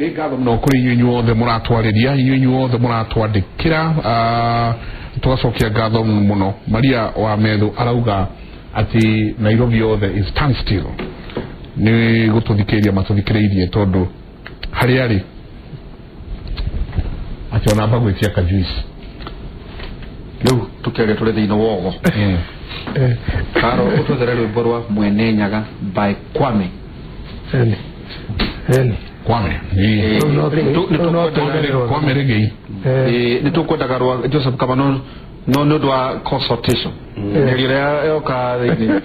Nĩ ngatho mũno kũrĩ inyuĩ inyuothe mũratwarĩria, inyuĩ inyuothe mũratwandĩkĩra, tũgacokia ngatho mũno. Maria wa Methu arauga atĩ Nairobi yothe is stand still nĩ gũtũthikĩrĩria, matũthikĩrĩirie tondũ harĩa arĩ atĩ ona amba gwĩtia kajuice. Rĩu tũkĩaria tũrĩ thĩinĩ wa ogo. Karo, ũtwethere rwĩmbo rwa Mwene Nyaga by Kwame. Eni. Eni. Kwame. Rĩu no rĩu no tũgererwo. Kwame Rĩgĩi. Nĩ tũkwendaga rwa Joseph Kamano, no nĩ ũndũ wa consultation, mĩario ĩrĩa yoka thĩinĩ.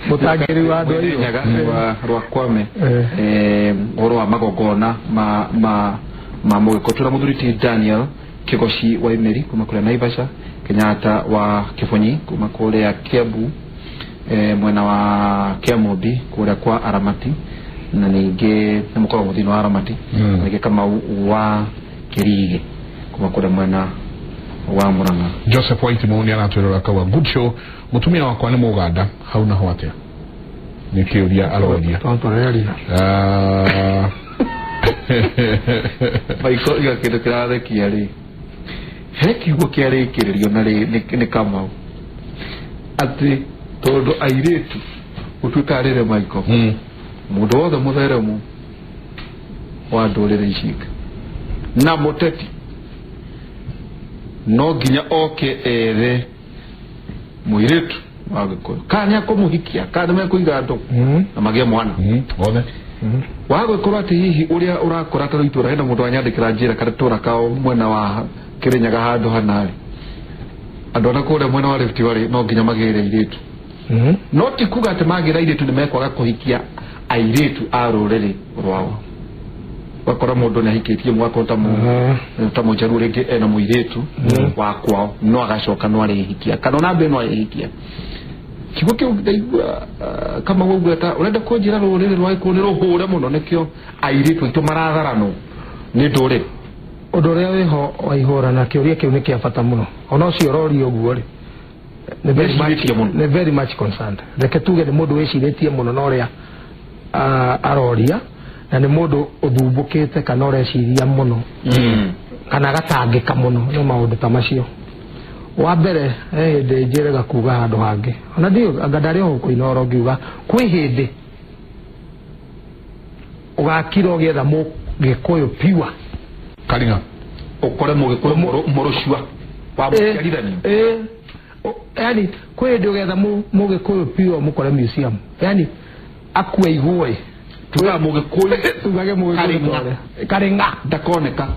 Mũtangĩri wa andũ Mwene airũ. Nyaga rwa Kwame. Ũhoro wa magongona ma mũgĩkũyũ, twĩna mũthuri ti Daniel Kigoci wa Imeri kuma kũrĩa Naivasha, Kenyatta wa Kĩbonyi kuma kũrĩa Kiambu, mwena wa Kiamundi kũrĩa kwa Aramati, na ningĩ nĩ mũkoragwo thĩinĩ wa Aramati. Na ningĩ Kamau wa Kĩrigĩ kuma kũrĩa mwena wa Murang'a. Joseph Waitimu nĩ aratwĩrora akauga, "Good show. Mũtumia wakwa nĩ Mũganda, hau naho atĩa?" Nĩ kĩũria aroria. Tondũ tũreria. Maiko iga kĩndũ kĩrathekia rĩ, he kiugo kĩarĩkĩrĩrio na rĩ nĩ Kamau atĩ tondũ airĩtu gũtuĩka rĩrĩ Maiko, mũndũ wothe mũtheremu wa ndũrĩrĩ ici ingĩ na mũteti no nginya oke ethe mũirĩtu wa Gĩkũyũ, kana nĩ akũmũhikia kana nĩ mekũiga andũ na magĩe mwana. Othe. Wagwĩkorwo atĩ hihi ũrĩa ũrakora ta rĩu itũra hena mũndũ wanyandĩkĩra njĩra kana tũra kao mwena wa Kĩrĩnyaga handũ hanarĩ andũ ana kũrĩa mwena wa Rift Valley, no nginya magĩre airĩtu, no ti kuga atĩ magĩra airĩtu nĩ mekwaga kũhikia airĩtu a rũrĩrĩ rwao. Ũgakora mũndũ nĩ ahikĩtie mũgakorwo ta ta mũjaruo rĩngĩ ena mũirĩtu wa kwao, no agacoka no arĩhikia kana ona mbere no arĩhikia. Kiugo kĩu ndaigua, kama ũguo ta ũrenda kũnjĩra rũrĩrĩ rwa Gĩkũyũ nĩ rũhũre mũno, nĩkĩo airĩtu aitũ maratharanwo nĩ ndũrĩrĩ. Ũndũ ũrĩa wĩho wa ihũra na kĩũria kĩu nĩ kĩa bata mũno, ona ũcio ũroria ũguo rĩ, nĩ very much- Wĩcirĩtie mũno. Nĩ very much concerned. Reke tuge nĩ mũndũ wĩcirĩtie mũno na ũrĩa aroria, na nĩ mũndũ ũthumbũkĩte kana ũreciria mũno kana agatangĩka mũno nĩ maũndũ ta macio. Wa mbere, he hĩndĩ njĩrĩga kuga handũ hangĩ, ona ndiũ anga ndarĩ o kũina oro ngiuga kwĩ hĩndĩ ũgakira ũgĩetha Mũgĩkũyũ pure. Karinga. Ũkore Mũgĩkũyũ mũrũcua wa mũciarithanio. Yani kwĩ hĩndĩ ũgetha Mũgĩkũyũ pure mũkore museum, yani akue igũĩ. Tugaga Mũgĩkũyũ tugage Mũgĩkũyũ Karing'a. Karing'a. Ndakoneka.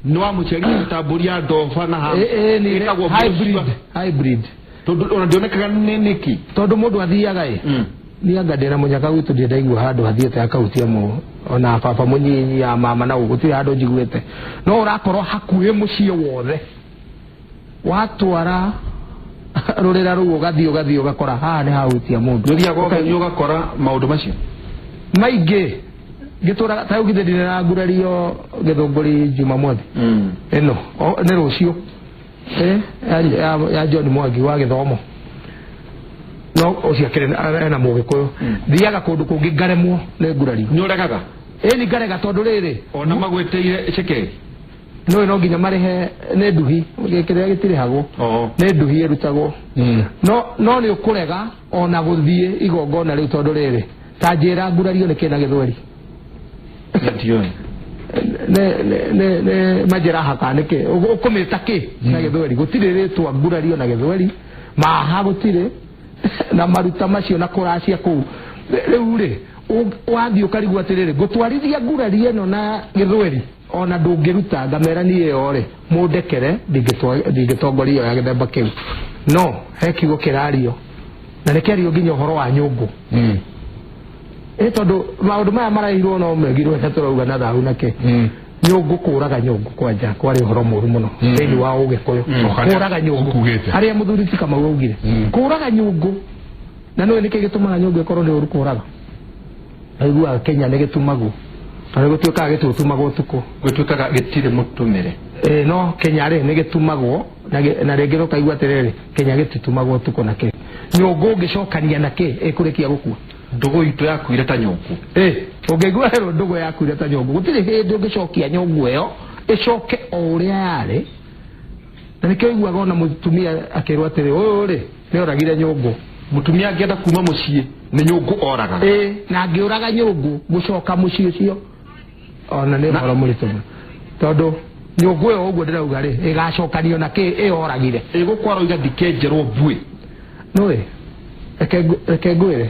Nĩ wa mũciarithanio ta mbũri ya ndoba na Nĩ ĩtagwo hybrid. mũrũcua. Hybrid. Tondũ ona ndĩonekaga nĩ nĩkĩ. Tondũ mũndũ athiaga ĩ niĩ anga ndĩna mũnyaka gwitũ ndirĩ ndaigua handũ hathiĩte akahutia mũ ona baba mũnyinyi ya mama na gũtirĩ handũ njiguĩte, no ũrakorwo hakuhĩ mũciĩ wothe watwara rũrĩra rũu, ũgathiĩ ũgathiĩ ũgakora haha nĩ hahutia mũndũ. Nĩ ũthiaga ũgathiĩ ũgakora maũndũ macio. Maingĩ ngĩtũraga ta rĩu githĩ ndirĩ na ngurario Gĩthũngũri Jumamothi ĩno, nĩ rũciũ, ya John Mwangi wa gĩthomo, no ũcio akĩrĩ ena Mũgĩkũyũ. Thiaga kũndũ kũngĩ ngaremwo nĩ ngurario. Nĩ ũregaga? Ĩni, ngarega tondũ rĩrĩ ona magwĩtĩire cekeri. Nĩũĩ no nginya marĩhe, nĩ nduhi kĩrĩa gĩtirĩhagwo. Nĩ nduhi ĩrutagwo, no nĩ ũkũrega ona gũthiĩ igongona rĩu tondũ rĩrĩ, ta njĩra ngurario nĩ kĩna Gĩthweri. Ndiũĩ. Nĩ majeraha kana nĩkĩ ũkũmĩta kĩ na Gĩthweri? Gũtirĩ rĩtwa ngurario na Gĩthweri, maha gũtirĩ na maruta macio na kũracia kũu. Rĩu rĩ wathiĩ ũkarigwo atĩrĩrĩ, ngũtwarithia ngurari ĩno na Gĩthweri ona ndũngĩruta. Ngamera niĩ ĩyo rĩ, mũndekere, ndingĩtongoria ĩyo ya gĩthemba kĩu. No he kiugo kĩrario na nĩ kĩario nginya ũhoro wa nyũngũ, ĩ tondũ maũndũ maya maraihirwo no megirwo na tũrauga na thahu na kĩ nyũngũ, kũraga nyũngũ kwanja kwarĩ ũhoro mũru mũno thĩinĩ wa Ũgĩkũyũ. Kũraga nyũngũ. Ũkugĩte. Harĩa mũthuri ti Kamau augire kũraga nyũngũ, na nĩũĩ nĩkĩ gĩtũmaga nyũngũ ĩkorwo nĩ ũru kũraga? Aiguaga Kenya nĩ gĩtumagwo na nĩ gũtuĩkaga gĩtũtumagwo ũtukũ. Gũtuĩkaga gĩtirĩ mũtũmĩre. Ĩ, no Kenya rĩ nĩ gĩtumagwo na rĩngĩ ũkaigua atĩrĩrĩ, Kenya gĩtitumagwo ũtukũ na kĩ. Nyũngũ ũngĩcokania na kĩ ĩkũrĩkia gũkua? Ndũgũ itũ yakuire ta nyũngũ. Ũngĩigua herwo ndũgũ yakuire ta nyũngũ, gũtirĩ hĩndĩ ũngĩcokia nyũngũ ĩyo ĩcoke o ũrĩa yarĩ. Na nĩkĩo ũiguaga ona mũtumia akĩrwo atĩrĩ, ũyũ rĩ nĩ oragire nyũngũ. Mũtumia angĩenda kuma mũciĩ nĩ nyũngũ oragaga. Na angĩũraga nyũngũ gũcoka mũciĩ ũcio ona nĩ ũhoro mũritũ mũno, tondũ nyũngũ ĩyo ũguo ndĩrauga rĩ ĩgacokanio na kĩ ĩyoragire. Ĩgũkwa roiga ndikenjerwo mbuĩ. Nũĩ reke ngwĩre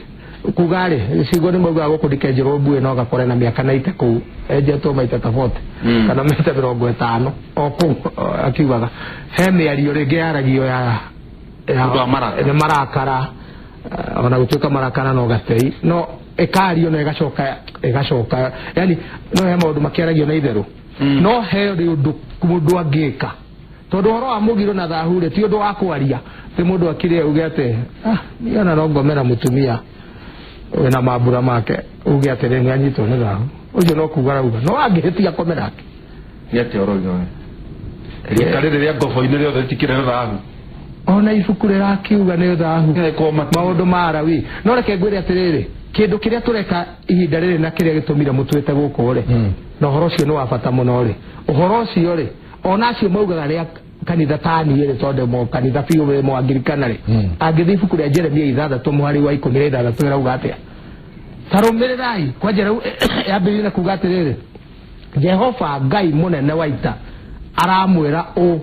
kuga rĩ gĩcigo nĩ maugaga gũkũ ndikenjerwo mbuĩ, no gakore na mĩaka 90 kũu enjetwo maita ta 40 kana maita 50 o kũu akiugaga he mĩario rĩngĩ yaragio ya Ũndũ wa marakara. Nĩ marakara, ona gũtuĩka marakara no gatei no ĩkario na ĩgacoka yani no he maũndũ makĩaragio na itherũ. No he ũndũ mũndũ angĩka, tondũ ũhoro wa mũgiro na thahu rĩ ti ũndũ wa kwaria ti mũndũ akire auge atĩ niĩ ona no ngomera mũtumia wĩna mambura make uge atĩ rĩ nĩanyitwo nĩ thahu ũcio no kuga arauga no angĩhĩtia akome nake. Nĩ atĩa ũroiga we? Rika rĩrĩ rĩa ngobo-inĩ rĩothe rĩtikĩrĩ na thahu. Ona ibuku rĩrakiuga nĩ thahu. Ĩko maũndũ ma Arawi. No reke ngwĩre atĩrĩrĩ, kĩndũ kĩrĩa tũreka ihinda rĩrĩ na kĩrĩa gĩtũmire mũtuĩte gũkũ rĩ, na ũhoro ũcio nĩ wa bata mũno rĩ, ũhoro ũcio rĩ ona acio maugaga rĩa kanitha ta niĩ rĩ, tondũ mo kanitha biũ wĩ Mũangirikana rĩ, angĩthiĩ ibuku rĩa Jeremia 6 mũhari wa 16 ĩrauga atĩa? Tarũmĩrĩrai kwanja rĩu yambĩrĩrie na kuga atĩrĩrĩ, Jehova Ngai mũnene wa ita aramwĩra ũũ,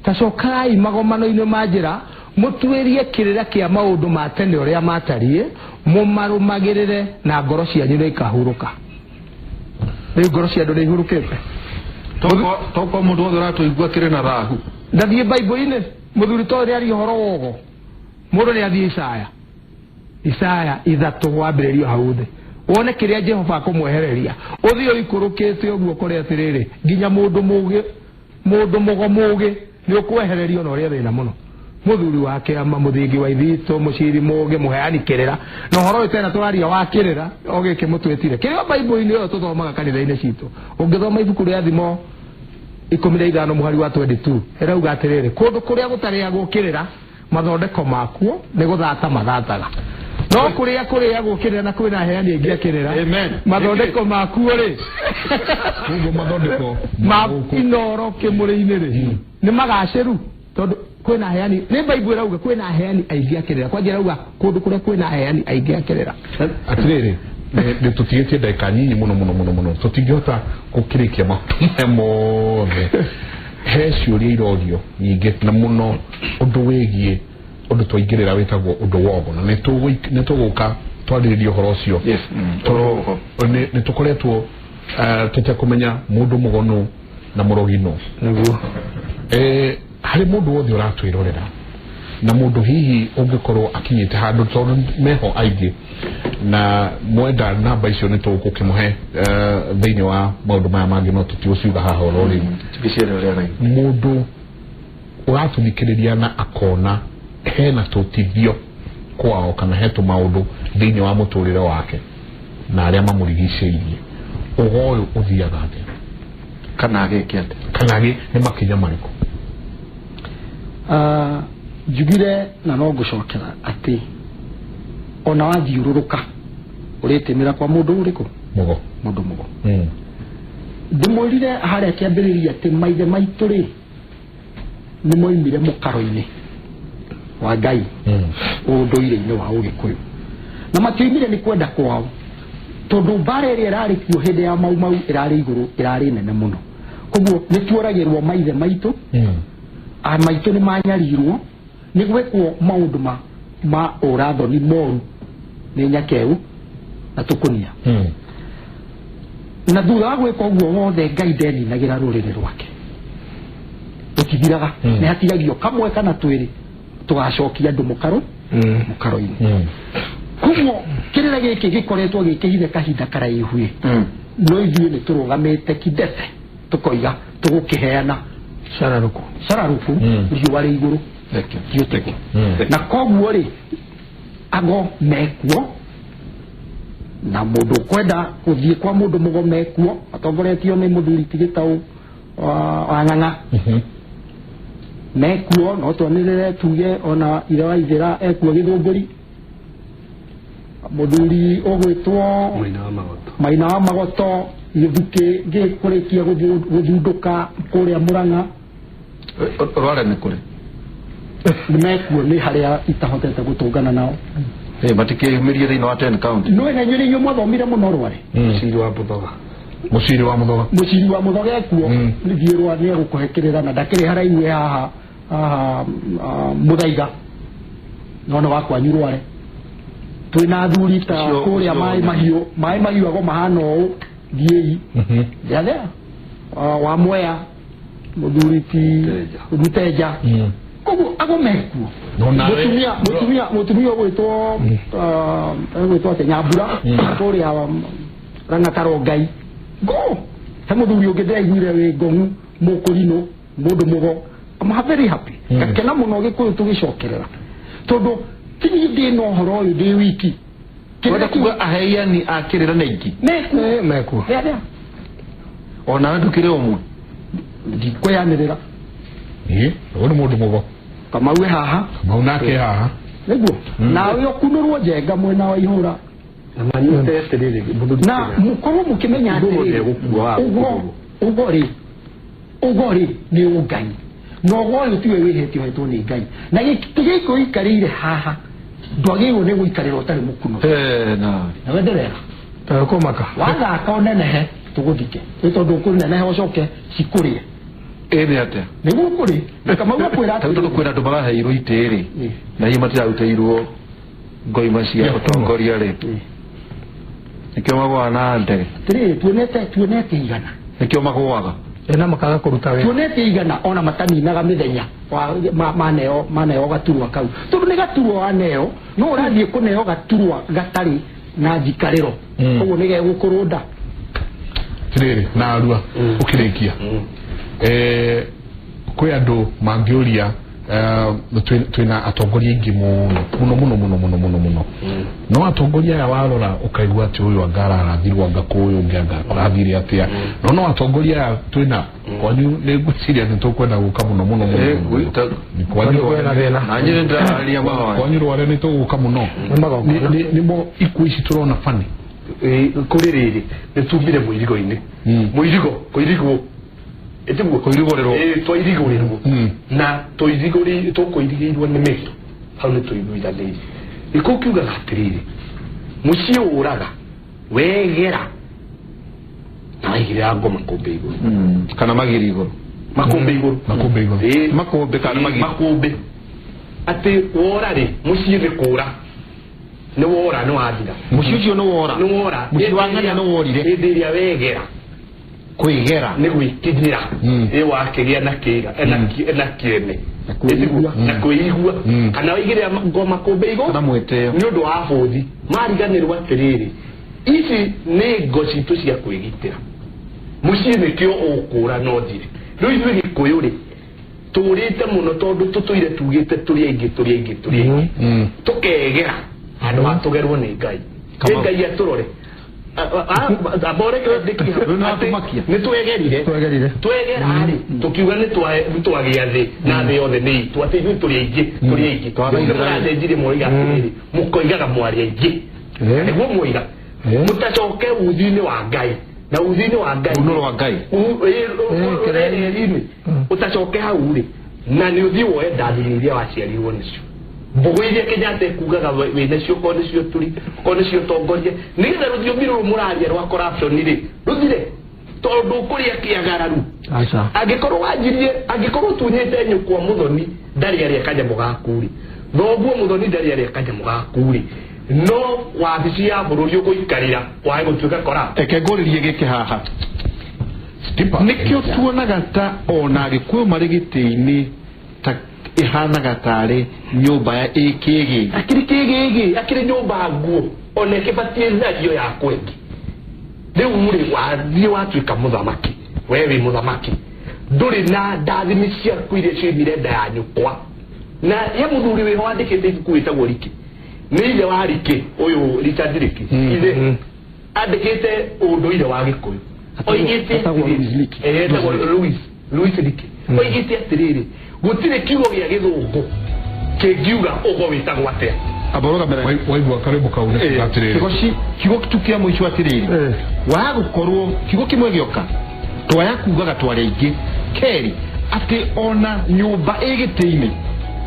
tacokai magomano-inĩ ma njĩra mũtuĩrie kĩrĩra kĩa maũndũ ma tene ũrĩa matariĩ, mũmarũmagĩrĩre na ngoro cianyu nĩ ikahurũka. Rĩu ngoro cia andũ nĩ ihurũkĩte. Toko mũndũ wothe ũratũigua kĩrĩ na thahu. Ndathiĩ Bible-inĩ mũthuri to ũrĩa aria ũhoro wogo, mũndũ nĩ athiĩ Isaya, Isaya 3 wambĩrĩrio hau thĩ wone kĩrĩa Jehova akũmwehereria, ũthiĩ ũikũrũkĩte ũguo kũrĩa atĩrĩrĩ nginya mũndũ mũgĩ, mũndũ mũgo mũgĩ nĩ ũkwehererio na ũrĩa thĩna mũno. Mũthuri wa kĩama, mũthingi wa ithitũ, mũciri mũgĩ, mũheani kĩrĩra, na ũhoro ũyũ tena tũraria wa kĩrĩra o gĩkĩ mũtwĩtire kĩrĩa Bible-inĩ ĩyo tũthomaga kanitha-inĩ citũ. Ũngĩthoma ibuku rĩa Thimo 15 mũhari wa 22 ĩrauga atĩrĩrĩ, kũndũ kũrĩa gũtarĩagwo kĩrĩra mathondeko makuo nĩ gũthata mathataga, no kũrĩa kũrĩagwo kĩrĩra na kwĩna aheani aingĩ a kĩrĩra Amen. mathondeko makuo rĩ Koguo mathondeko ma Inoro kĩmũrĩ-inĩ rĩ nĩ magacĩru, tondũ kwĩna aheani, nĩ Bible ĩrauga kwĩna aheani aingĩ a kĩrĩra. Kwanja ĩrauga kũndũ kũrĩa kwĩna aheani aingĩ a kĩrĩra. Atĩrĩrĩ, nĩ tũtigĩtie ndagĩka nyinyi mũno mũno mũno mũno, tũtingĩhota gũkĩrĩkia maũndũ maya mothe. He ciũria irorio nyingĩ na mũno ũndũ wĩgiĩ ũndũ twaingĩrĩra wĩtagwo ũndũ wogo, na nĩ tũgũka twarĩrĩrie ũhoro ũcio. Yes. Tondũ nĩ tũkoretwo tũtekũmenya mũndũ mũgonu na mũrogi nũ. Nĩguo. Harĩ mũndũ wothe ũratwĩrorera na mũndũ hihi ũngĩkorwo akinyĩte handũ, tondũ meho aingĩ na mwenda namba icio nĩ tũgũkĩmũhe thĩinĩ wa maũndũ maya mangĩ, no tũtigũciuga haha oro rĩu. Mũndũ ũratũthikĩrĩria na akona hena tũtithio kwao kana he tũmaũndũ thĩinĩ wa mũtũrĩre wake na arĩa mamũrigicĩirie, ũgo ũyũ ũthiaga atĩa? Kana agĩke atĩa? Kana nĩ makinya marĩkũ? Njugire na no ngũcokera atĩ ona wathiũrũrũka ũrĩtĩmĩra kwa mũndũ ũrĩkũ? Mũgo. Mũndũ mũgo. Ndĩmwĩrire harĩa kĩambĩrĩria atĩ maithe maitũ rĩ nĩ moimire mũkaro-inĩ wa Ngai ũndũire-inĩ wa Ũgĩkũyũ, na matioimire nĩ kwenda kwao, tondũ mbara ĩrĩa ĩrarĩ kuo hĩndĩ ya Mau Mau ĩrarĩ igũrũ, ĩrarĩ nene mũno. Koguo nĩ tuoragĩrwo maithe maitũ, a maitũ nĩ manyarirwo, nĩ gwĩkwo maũndũ ma ũrathoni moru nĩ Nyakeu na Tũkũnia. Na thutha wa gwĩka ũguo wothe Ngai ndeninagĩra rũrĩrĩ rwake, rũtithiraga, nĩ hatigagio kamwe kana twĩrĩ tũgacokia andũ mũkaro mũkaro-inĩ. Koguo kĩrĩra gĩkĩ gĩkoretwo gĩkĩhithe kahinda karaihu, no ithuĩ nĩ tũrũgamĩte kidete tũkoiga tũgũkĩheana Cararũkũ. Cararũkũ riũa rĩ igũrũ ti ũtukũ. Na koguo rĩ ago mekuo, na mũndũ ũkwenda gũthiĩ kwa mũndũ mũgo mekuo atongoretio nĩ mũthuri ti Gĩtaũ wa Ng'ang'a. Mekuo no twanĩrĩre tuge ona ithe wa ithĩra ekuo Gĩthũngũri, mũthuri ũgwĩtwo Maina wa Magoto. Maina wa Magoto, gĩthukĩ gĩkũrĩkia gũthundũka kũrĩa Mũrang'a. Rware nĩ kũrĩ. Nĩ mekuo, nĩ harĩa itahotete gũtũngana nao. Matikĩyumĩrie thĩinĩ wa 10 county. Nĩ na inyuĩ nĩ inyuĩ mwathomire mũno Rware. Mũciri wa Buthoga. Mũciri wa Mũthoga. Mũciri wa Mũthoga ekuo. Nĩthiĩ rwa nĩ egũkũhe kĩrĩra na ndakĩrĩ haraihu e haha haha Mũthaiga, no nĩ wa kwanyu Rware. Twĩna athuri ta kũrĩa maĩ mahiũ, maĩ mahiũ ago mahana ũũ, thiĩi thea wa Mwea, mũthuri ti Mũteja. Mũteja. Koguo ago mekuo. No nawe- Mũtumia ũgwĩtwo atĩa, Nyambura, kũrĩa Rang'ata Rongai go he mũthuri ũngĩ ndĩraiguire wĩ ngong'u mũkũrinũ, mũndũ mũgo. I'm very happy. Ngakena mũno Gĩkũyũ tũgĩcokerera, tondũ ti niĩ ndĩ na ũhoro ũyũ ndĩ wiki. Wenda kuga aheani a kĩrĩra nĩ aingĩ? Mekuo. Mekuo. Thea thea. Onawe ndũkĩrĩ ũmwe? Ndikweyanĩrĩra. Ĩ, ũyũ nĩ mũndũ mũgo. Kamau e haha. Kamau nake haha. Nĩguo nawe ũkunũrwo njenga mwena wa ihũra. Na manyite atĩrĩrĩ, mũthuri Na mũkorwo mũkĩmenya Mũndũ atĩrĩrĩ, ndegũkua wa ũgo ũgo rĩ, ũgo rĩ nĩ ũngai, na ũgo ũyũ tiwe wĩhĩtie, ũhetwo nĩ Ngai, na gĩtĩ gĩkĩ ũikarĩire haha ndwagĩrĩirwo nĩ gũikarĩra ũtarĩ mũkuno. Na Na wenderera. Kũmaka. Wathaka ũnenehe tũgũthike, nĩ tondũ ũkũneneha ũcoke cikũrĩe. Ĩ nĩ atĩa? Nĩguo kũrĩ na Kamau akwĩra Ta rĩu tondũ kwĩna andũ maraheirwo itĩ rĩ, na hihi matirarutĩirwo ngoima cia ũtongoria rĩ, nĩkĩo magũaga na ndege? Atĩrĩrĩ, tuonete igana. Nĩkĩo magũaga. Na makaga kũruta wĩra. Tuonete igana ona mataninaga mĩthenya maneo gaturwa kau, tondũ nĩ gaturwa waneo, no ũrathiĩ kũneo gaturwa gatarĩ na njikarĩro, koguo nĩ gegũkũrũnda. Tirĩrĩ na arua ũkĩrĩkia, kwĩ andũ mangĩũria, twĩna atongoria aingĩ mũno mũno mũno mũno mũno mũno mũno, no atongoria aya warora ũkaigua atĩ ũyũ anga ararathirwo, anga kũ ũyũ ũngĩ anga kũrathire atĩa, no atongoria aya twĩna kwanyu nĩ ngwĩciria nĩ tũkwenda gũka mũno mũno mũno mũno. Nĩ kwanyu. Kwĩna thĩna. Na niĩ nĩndĩrarĩria mahoya. Kwanyu Rware nĩ tũgũka mũno. Nĩ magongona. Nĩmo ikuũ ici tũrona bani. Kũrĩ rĩrĩ nĩ tumire mũirigo-inĩ. Mũirigo kũirigwo ĩtiguo? Kũirigũrĩrwo. Twairigũrĩrwo na tũkũirigĩirwo nĩ mĩtũ hau nĩ tũiguithanĩirie. Gĩkũyũ kiugaga atĩrĩrĩ, mũciĩ ũraga wegera na waigĩrĩra ngoma kũmbĩ igũrũ. Kana magiri igũrũ. Makũmbĩ igũrũ. Makũmbĩ igũrũ. Makũmbĩ kana magiri. Makũmbĩ, atĩ wora rĩ, mũciĩ nĩ kũra, nĩ wora, nĩ wathira. Mũciĩ ũcio nĩ wora. Nĩ wora. Mũciĩ wa ng'ania nĩ worire. Hĩndĩ ĩrĩa wegera. Kwĩgera. Nĩ gwĩkinyĩra. Ĩ wakĩgĩa na kĩga na kĩene. Na kwĩigua. Na kwĩigua. Kana waigĩrĩra ngoma kũmbĩ igũrũ. Kana mwĩtĩo. Nĩ ũndũ wa bũthi mariganĩrwo atĩrĩrĩ, ici nĩ ngo citũ cia kwĩgitĩra, mũciĩ nĩkĩo ũkũra no thire. Rĩu ithuĩ Gĩkũyũ rĩ, tũrĩte mũno tondũ tũtũire tugĩte tũrĩ aingĩ, tũrĩ aingĩ, tũrĩ aingĩ, tũkegera handũ ha tũgerwo nĩ Ngai, nĩ Ngai atũrore. Rĩu nĩ watũmakia. Nĩ twegerire. Twegerire. Twegera rĩ, tũkiuga nĩ twagĩa thĩ na thĩ yothe nĩ itũ, atĩ ithuĩ tũrĩ aingĩ, tũrĩ aingĩ. Rĩu nĩ mũracenjirie, mũroiga atĩrĩrĩ, mũkoigaga mwarĩ aingĩ. Nĩguo mwoiga mũtacoke uthi-inĩ wa Ngai na uthi-inĩ wa Ngai. Runo rwa Ngai. Rĩrĩ-inĩ ũtacoke hau rĩ, na nĩ ũthiĩ woe ndathimi iria waciarirwo nĩcio, mbũgũ iria Kenyatta ekugaga wĩ nacio, korwo nĩcio tũri, korwo nĩcio tongoria, nĩgetha rũthiomi rũrũ mũraria rwa corruption rĩ rũthire, tondũ kũrĩa kĩagararu. Aca. Angĩkorwo wanjirie, angĩkorwo ũtunyĩte nyũkwa mũthoni ndarĩ arĩa kanyamũ gaku rĩ, thoguo mũthoni ndarĩ arĩa kanyamũ gaku rĩ, no wabici ya bũrũri ũgũikarĩra wage gũtuĩka corrupt. Reke ngũrĩrie gĩkĩ haha. Skipper. Nĩkĩo tuonaga ta ona Gĩkũyũ marĩ gĩtĩ-inĩ ta ĩhanaga tarĩ nyũmba ya ĩkĩgĩ. Akĩrĩ kĩgĩgĩ, akĩrĩ nyũmba nguo ona ĩkĩbatiĩ thario ya kwengi. Rĩu rĩ, wathiĩ watuĩka mũthamaki, we wĩ mũthamaki, ndũrĩ na ndathimi ciaku iria cioimire nda ya nyũkwa. Na ye mũthuri wĩho wandĩkĩte ibuku wĩtagwo Riki, nĩ ithe wa Riki ũyũ, Richard Riki, ithe andĩkĩte ũndũire wa Gĩkũyũ. Oigĩte Etagwo Louis Leakey. Etagwo Louis Leakey. Oigĩte atĩrĩrĩ, Gũtirĩ kiugo gĩa gĩthũngũ kĩngiuga ũgo wĩtagwo atĩa. Abaroga mbere. Waigua karwĩmbo kau nĩ kuga atĩrĩrĩ. Kigoci kiugo tu kĩa mũico atĩrĩrĩ, waga gũkorwo kiugo kĩmwe gĩoka twaya kugaga twarĩ aingĩ kerĩ atĩ ona nyũmba ĩ gĩtĩ-inĩ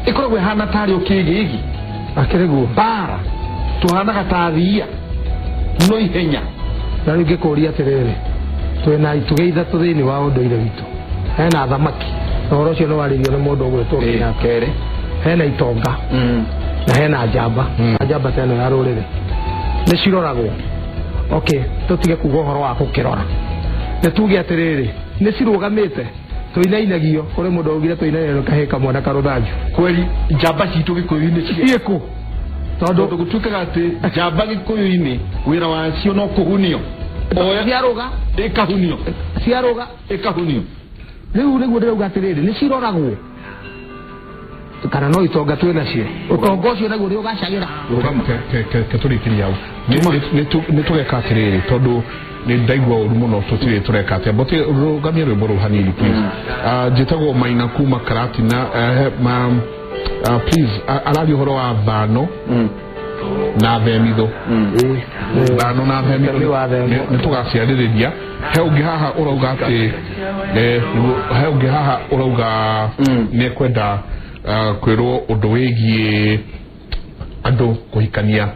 ĩkoragwo ĩhana tarĩ o kĩgĩgĩ Akĩrĩ guo. Mbara tũhanaga ta thiia no ihenya. Na rĩu ngĩkũria atĩrĩrĩ, twĩna itugĩ ithatũ thĩinĩ wa ũndũire witũ. Hena thamaki, na ũhoro ũcio nĩ warĩrio nĩ mũndũ ũgwĩtwo Kenyatta. Kerĩ. Hena itonga na hena njamba, na njamba ta ĩno ya rũrĩrĩ nĩ ciroragwo. Okay, tũtige kuga ũhoro wa gũkĩrora, nĩ tuge atĩrĩrĩ, nĩ cirũgamĩte tũinainagio. Kũrĩ mũndũ augire tũinainagio kahĩĩ kamwe na karũthanju. Kweri njamba citũ gĩkũyũ-inĩ ciĩkũ? Tondũ gũtuĩkaga atĩ njamba gĩkũyũ-inĩ wĩra wacio no kũhunio. Oya ciarũga ĩkahunio, ciarũga ĩkahunio. Rĩu nĩguo ndĩrauga atĩrĩrĩ, nĩ ciroragwo kana no itonga twĩ nacio, ũtonga ũcio naguo nĩ ũgacagĩra. Ke tũrĩkĩrie hau. Nĩ tũgeka atĩrĩrĩ, tondũ nĩ ndaigua ũru mũno tũtirĩ tũreka atĩa bote. Rũgamia rwĩmbo rũu hanini, please. Njĩtagwo Maina kuma Karatina. Please, araria ũhoro wa thano na themitho, thano na themitho. Nĩ wa thembo. Nĩ tũgaciarĩrĩria. He ũngĩ haha ũrauga atĩ he ũngĩ haha ũrauga nĩ ekwenda kwĩrwo ũndũ wĩgiĩ andũ kũhikania,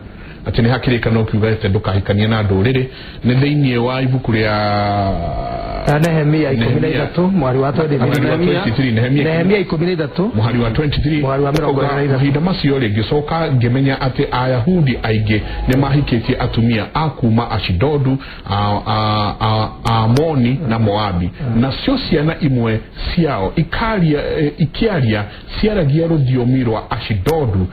atĩ nĩ hakĩrĩkano kiugĩte ndũkahikanie na ndũrĩrĩ. Nĩ thĩinĩ wa ibuku rĩa Nehemia 13 Nehemia. Mwari wa Mwari wa 23. 23, Nehemia. Nehemia 13 mũhari wa 23. Mũhari wa 23. Mahinda macio rĩ, ngĩcoka ngĩmenya atĩ Ayahudi aingĩ nĩ mahikĩtie atumia a kuma Ashidodu, Amoni na Moabi, nacio ciana imwe ciao ikaria, ikĩaria ciaragia rũthiomi rwa Ashidodu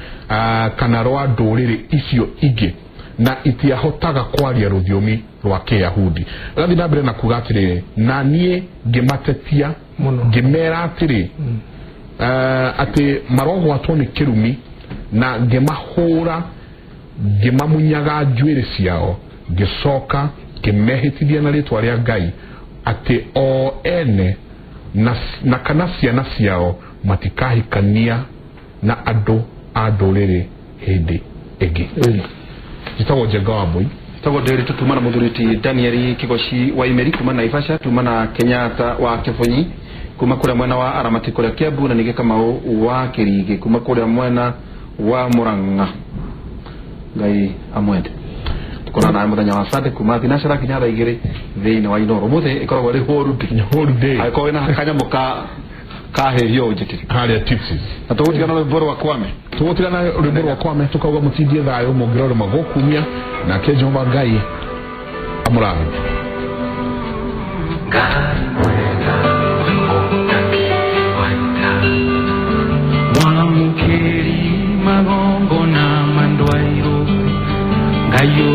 kana rwa ndũrĩrĩ icio ingĩ, na itiahotaga kwaria rũthiomi rwa Kĩyahudi. Gathiĩ na mbere na kuga atĩrĩrĩ, na niĩ ngĩmatetia Mũno. Ngĩmera atĩrĩ atĩ marogwatwo nĩ kĩrumi, na ngĩmahũra ngĩmamunyaga njuĩrĩ ciao, ngĩcoka ngĩmehĩtithia na rĩtwa rĩa Ngai atĩ o ene na kana ciana ciao matikahikania na andũ a ndũrĩrĩ hĩndĩ ĩngĩ. Njĩtagwo Njenga wa Mbũi. Tagwo Nderitu, tuma na muthuri ti Daniel Kigoci wa Imeri kuma Naivasha, tuma na Kenyatta wa Kibonyi kuma kuria mwena wa Aramati kuria Kiambu, na ningĩ Kamau wa Kirigi kuma kuria mwena wa Murang'a. Ngai amwende. Tukorana nawe muthenya wa Sunday kuma thinacara nginya thaa 2 thĩinĩ wa Inoro. Ũmũthĩ ĩkoragwo ĩrĩ holiday. Holiday. Angĩkorwo wĩna kanyamũ ka kahĩhio ũnjĩtĩre harĩa tipsies. Na tũgũtigana rwĩmbo rwa Kwame. Tũgũtigana rwĩmbo rwa Kwame, tukauga mũtindie thayũ mũngĩrorema gũkumia, nake Jehova Ngai amũrathime. Ngai mwega ũtakĩwaita mwamũkĩri magongona mandwairũ Ngai.